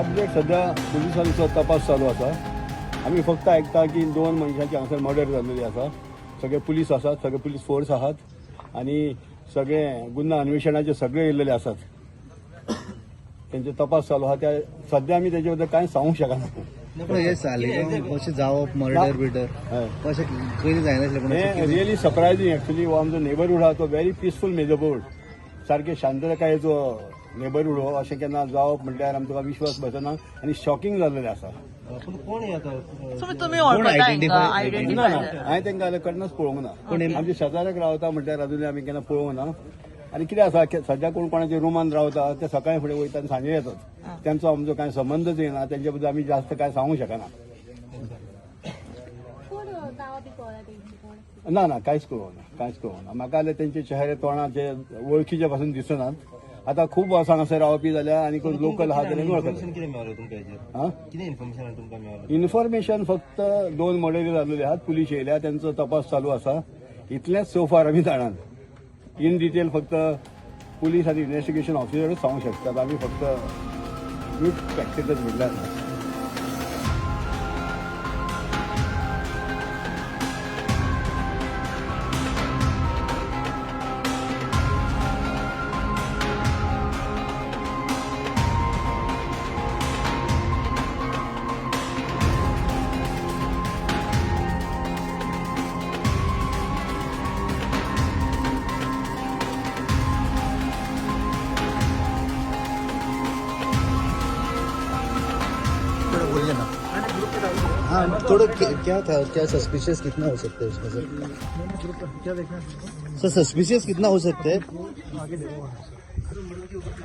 Subject सध्या पुलिसांचो तपास चालू आसा. आमी फक्त आयकता की दोन मनशांची हांगासर मर्डर जाल्लेली आसा. सगळे पुलीस आसात, सगळे पुलीस फोर्स आहात आनी सगळे गुन्हा अन्वेषणाचे सगळे येयल्लेले आसात. तेंचे तपास चालू आहा. त्या सध्या आमी तेजे बद्दल कांय सांगूंक शकना. पूण हे सालिगांव अशें जावप मर्डर बिर्डर हय. अशें पयलीं जायनासलें पूण अशें हें कितें? Really surprising actually. हो आमचो नेबरहूड आहा तो व्हेरी पिसफूल नेबरहूड, सारके शांततायेचो नेबरहूड हो. अशें केन्ना जावप म्हणल्यार आमकां विश्वास बसना आनी शॉकिंग जाल्लेलें आसा. पूण कोण हे आतां? तुम्ही ओळखता identify- हांकां? ना आयडेंटिफाय ना, हांवें तांकां जाल्यार केन्नाच पळोवंक ना. आमच्या शेजाऱ्याक रावता म्हटल्यार अजूनय आमी केन्ना पळोवंक ना. आनी कितें आसा की सद्या कोण कोणाच्या रुमान रावता, ते सकाळी फुडें वयता आनी सांजे येतात. तेंचो आमचो कांय संबंदच येना. तेंचे बद्दल आमी जास्त कांय सांगूंक शकना. कोण नांवां बी कळना तेंची कोण? ना ना, कांयच कळना, कांयच कळना म्हाका. जाल्यार तेंचे चेहरे तोंडाचे वळखीचे पासून दिसनात. आतां खूब वर्सां हांगासर रावपी जाल्यार आनी कोण लोकल आहा जाल्यार इन्फॉर्मेशन वळखतात. कितें मेळ्ळें तुमकां हेजेर? आं, कितें इन्फॉर्मेशन तुमकां मेळ्ळें? इन्फॉर्मेशन फक्त दोन मर्डरी जाल्लेले आहात, पुलीस येयल्या, तेंचो तपास चालू आसा, इतलेंच सो फार आमी जाणात. इन डिटेल फक्त पुलीस आनी इन्व्हेस्टिगेशन ऑफिसरूच सांगूंक शकतात. आमी फक्त स्पेक्टेटर्स म्हणल्यार. थोड़ा बोलिए ना. हाँ, थोड़ा क्या था, क्या सस्पिशियस कितना हो सकता है उसमें सर? क्या देखना है? सर, सस्पिशियस कितना हो सकता है?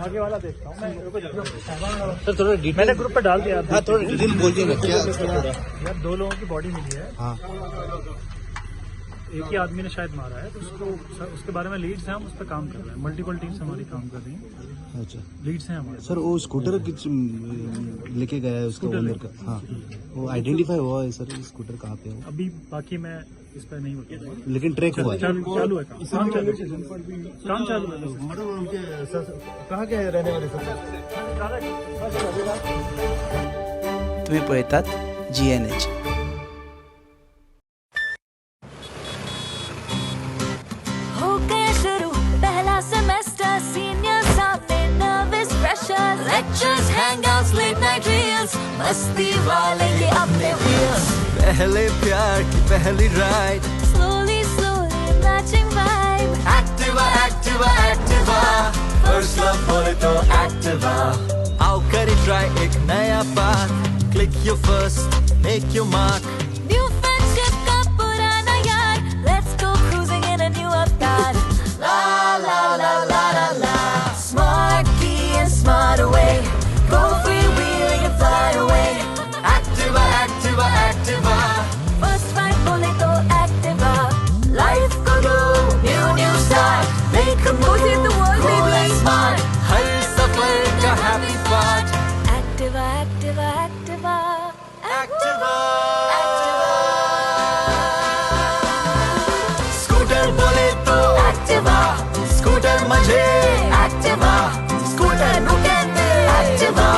आगे वाला देखता हूँ मैं, रुको जरा। सर, थोड़ा डिटेल. मैंने ग्रुप पे डाल दिया. हाँ, थोड़ा डिटेल बोलिए ना, क्या? यार, दो लोगों की बॉडी मिली है. हाँ. एक ही आदमी ने शायद मारा है, तो उसको उसके बारे में लीड्स हैं, हम उस पर काम कर रहे हैं. मल्टीपल टीम्स हमारी काम कर रही हैं. अच्छा. लीड्स हैं हमारे. सर, वो स्कूटर किस लेके गया है उसका ओनर का? हाँ, वो आइडेंटिफाई हुआ है सर, स्कूटर कहाँ पे है? अभी बाकी मैं इस पर नहीं बताऊंगा. लेकिन ट्रैक हुआ है? चालू चालू है काम, काम चालू है, काम चालू है. कहाँ के रहने वाले सर? तुम्ही पळयतात जीएनएच. हो गया शुरू पहला सेमेस्टर, सीनियर सामने nervous pressure, lectures, hangouts, late night reels, मस्ती वाले ये अपने व्हील्स. पहले प्यार की पहली ride. Slowly slowly matching vibe. Activa, Activa, Activa. First love बोले तो एक्टिवा. आओ करे ट्राई एक नया path. Click your first, make your mark. New friendship का पुराना यार, let's go cruising in a new avatar. La la la la la la, smart key and smart away, go freewheeling and fly away. Activa, Activa, Activa. First ride बोले तो Activa. Life co do new new start. Make a move, the world, Cool baby. and smart. हर सफर का happy part. Activa, Activa, Activa. Activa, scooter बोले तो Activa. Scooter मजे. Activa. Scooter नु कहते Activa.